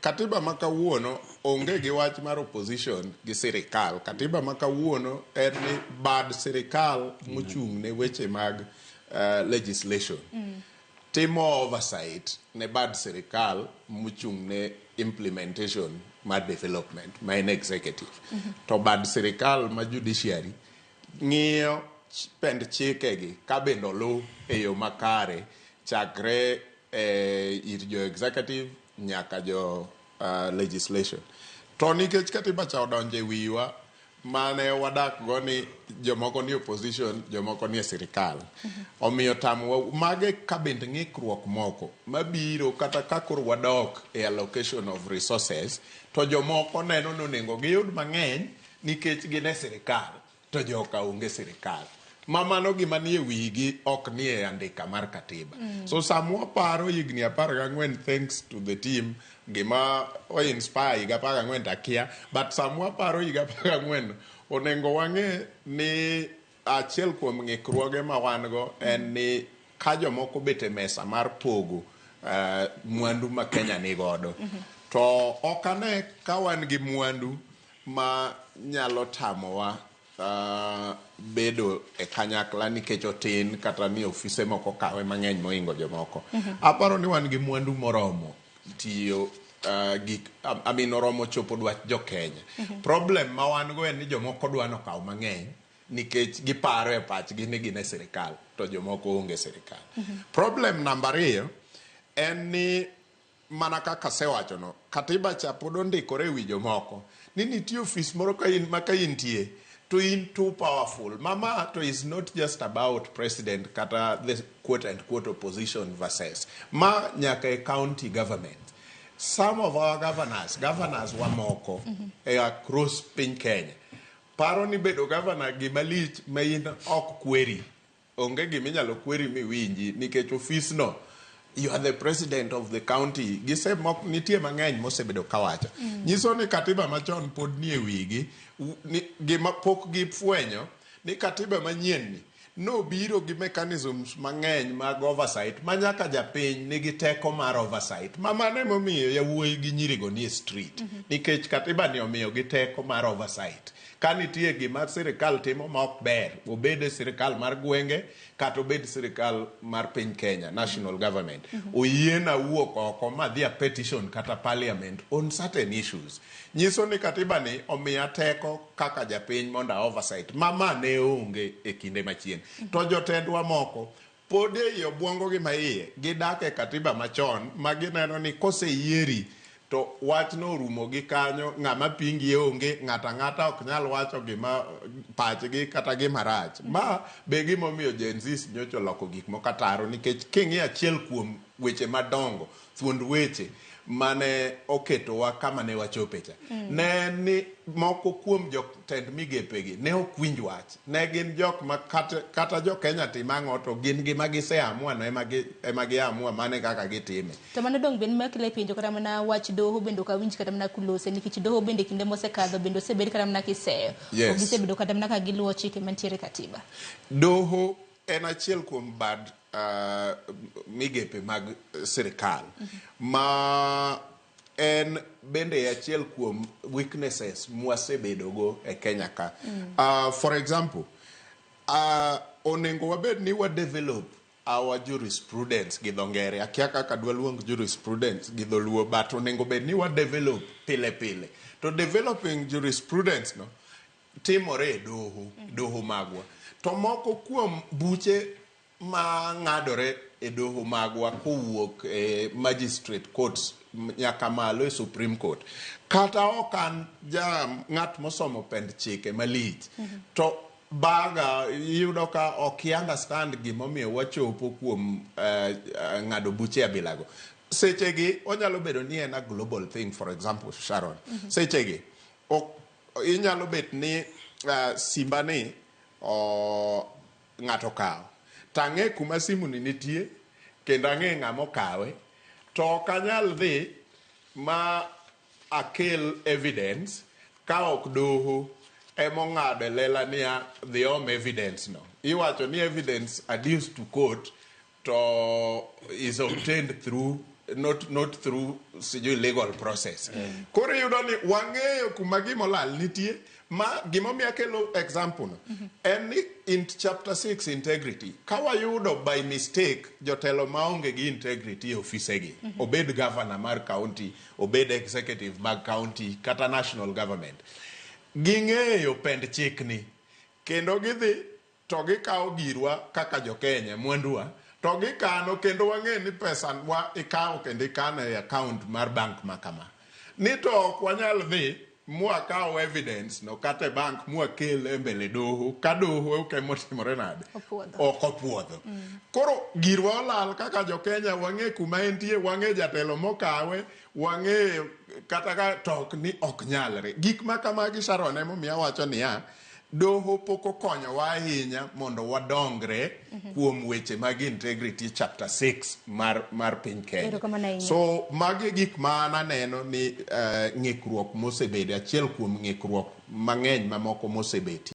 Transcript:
Katiba ma kawuono onge gi wach mar opposition gi sirikal. Katiba ma kawuono en ni bad sirikal mochung' ne weche mag legislation timo oversight ne bad sirikal mochung' ne implementation mar development ma en executive. To bad sirikal ma judiciary ng'iyo pend chikegi ka bende oluw e yo makare chakre ir jo executive nyaka jo legislation. To nikech katiba cha odonjo e wiwa mane wadak go ni jomoko ni opposition, jomoko ni e sirikal. Omiyo tamowa mage ka bende ng'ikruok moko mabiro kata ka koro wadok e allocation of resources to jomoko neno ni onego giyud mang'eny nikech gin e sirikal to joka onge sirikal. Ma mano gima nie wigi ok nie andika mar katiba. So sama waparo higni 14, thanks to the team, gima o inspire higa 14 takia, but sama waparo higa 14 onego wang'e ni achiel kuom ng'ikruoge ma wan go en ni ka jomoko bet e mesa mar pogo mwandu ma Kenya ni godo to ok ane ka wan gi mwandu ma nyalo tamowa bedo e kanyakla nikech otin kata ni ofise moko kawe mang'eny mohingo jomoko. Aparo ni wan gi mwandu moromo tiyo gik, I mean, oromo chopo dwach jo Kenya. Problem ma wan go en ni jomoko dwa nokaw mang'eny nikech giparo e pachgi ni gin e sirikal to jomoko onge e sirikal. Problem namba 2 en ni mana kaka asewachono, katiba cha pod ondikore e wi jomoko ni nitie ofis moro ka in ma ka intie to in too powerful. Mama to is not just about president kata the quote and quote opposition versus ma nyaka e county government. Some of our governors wa moko e across piny Kenya paro ni bedo governor gima lich ma in ok kweri, onge giminyalo kweri miwinji nikech ofis no you are the president of the county. Gise mok nitie mang'eny mosebedo kawacho nyiso ni katiba machon pod nie wigi gima pok gifwenyo ni katiba manyien ni nobiro gi mechanisms mang'eny mag oversight ma nyaka japiny nigi teko mar oversight ma mano emomiyo yawuoyi gi nyirigo nie street nikech katiba ni omiyo gi teko mar oversight. Ka nitie gima sirikal timo ma ok ber, obed e sirikal mar gwenge kata obed sirikal mar piny Kenya, national government, oyiena wuok oko madhi a petition kata parliament on certain issues. Nyiso ni katiba ni omiya teko kaka japiny mondo a oversight ma ma ne onge e kinde machien. To jotendwa moko pod ei obwongo gi maiye gidak e katiba machon ma gineno ni koseyieri to wachno orumo gi kanyo, ng'ama pingi onge, ng'ato ang'ata ok nyal wacho gima pachgi kata gima rach. Ma be gimomiyo Gen Zs nyocha oloko gik moko ataro nikech king'iyo achiel kuom weche madongo, thuond weche mane oketowa kama ne wachope cha ne en ni moko kuom jotend migepegi ne ok winj wach. Ne gin jok ma kata jo Kenya tim ang'o to gin gima giseamua no ema giamua mane kaka gitime. To mano dong' bende makelo penjo kata mana wach doho bende ok awinj kata mana kulose nikech doho bende kinde mosekadho bende osebed kata mana kiseyo. Ok gisebedo kata mana ka giluwo chike mantiere e katiba. Doho en achiel kuom bad migepe mag sirikal ma en bende achiel kuom weaknesses mwasebedogo e Kenya ka. For example, onego wabed ni wa develop our jurisprudence gi dho ngere. Akia kaka dwaluong jurisprudence gi dholuo, but onego bed ni wa develop pile pile. To developing jurisprudence no timore e doho, doho magwa. To moko kuom buche ma ng'adore e doho magwa kowuok e magistrate courts nyaka malo e Supreme Court. Kata ok an ja ng'at mosomo pend chike malich, to baga iyudo ka ok i understand gimomiyo wachopo kuom ng'ado buche abilago. Sechegi onyalo bedo ni en a global thing, for example, Sharon. Sechegi ok inyalo bet ni simba ni ng'ato okawo to ang'e kuma simu ni nitie kendo ang'e ng'ama okawe to ok anyal dhi ma akel evidence ka ok doho emong'ado e lela niya dhi om evidence no. Iwacho ni evidence adduced to court to is obtained through not through sijui legal process. Koro iyudo ni wang'eyo kuma gimolal nitie. Ma gimomiyo akelo example no en ni in chapter 6 integrity, ka wayudo by mistake jotelo maonge gi integrity e ofisegi, obed governor mar county, obed executive mag county kata national government, ging'eyo pend chikni kendo gidhi to gikawo girwa kaka jo-Kenya, mwanduwa to gikano, kendo wang'e ni pesa wa ikawo kendo ikano e account mar bank ma kama ni to ok wanyal dhi mwakaw evidence no kata e bank mwakel e mbele doho ka doho ok emotimore nade. Opuodho. Ok opuodho. Koro girwa olal kaka jo-Kenya, wang'e kuma entie, wang'e jatelo mokawe, wang'e kata ka to ok ni ok nyalre. Gik ma kamagi, Sharon, emomiyo awacho niya, doho pok okonyowa ahinya mondo wadongre kuom weche mag integrity chapter 6 mar piny Kenya. Erokamano ahinya. So magi gik ma an aneno ni ng'ikruok mosebedo, achiel kuom ng'ikruok mang'eny mamoko mosebetie.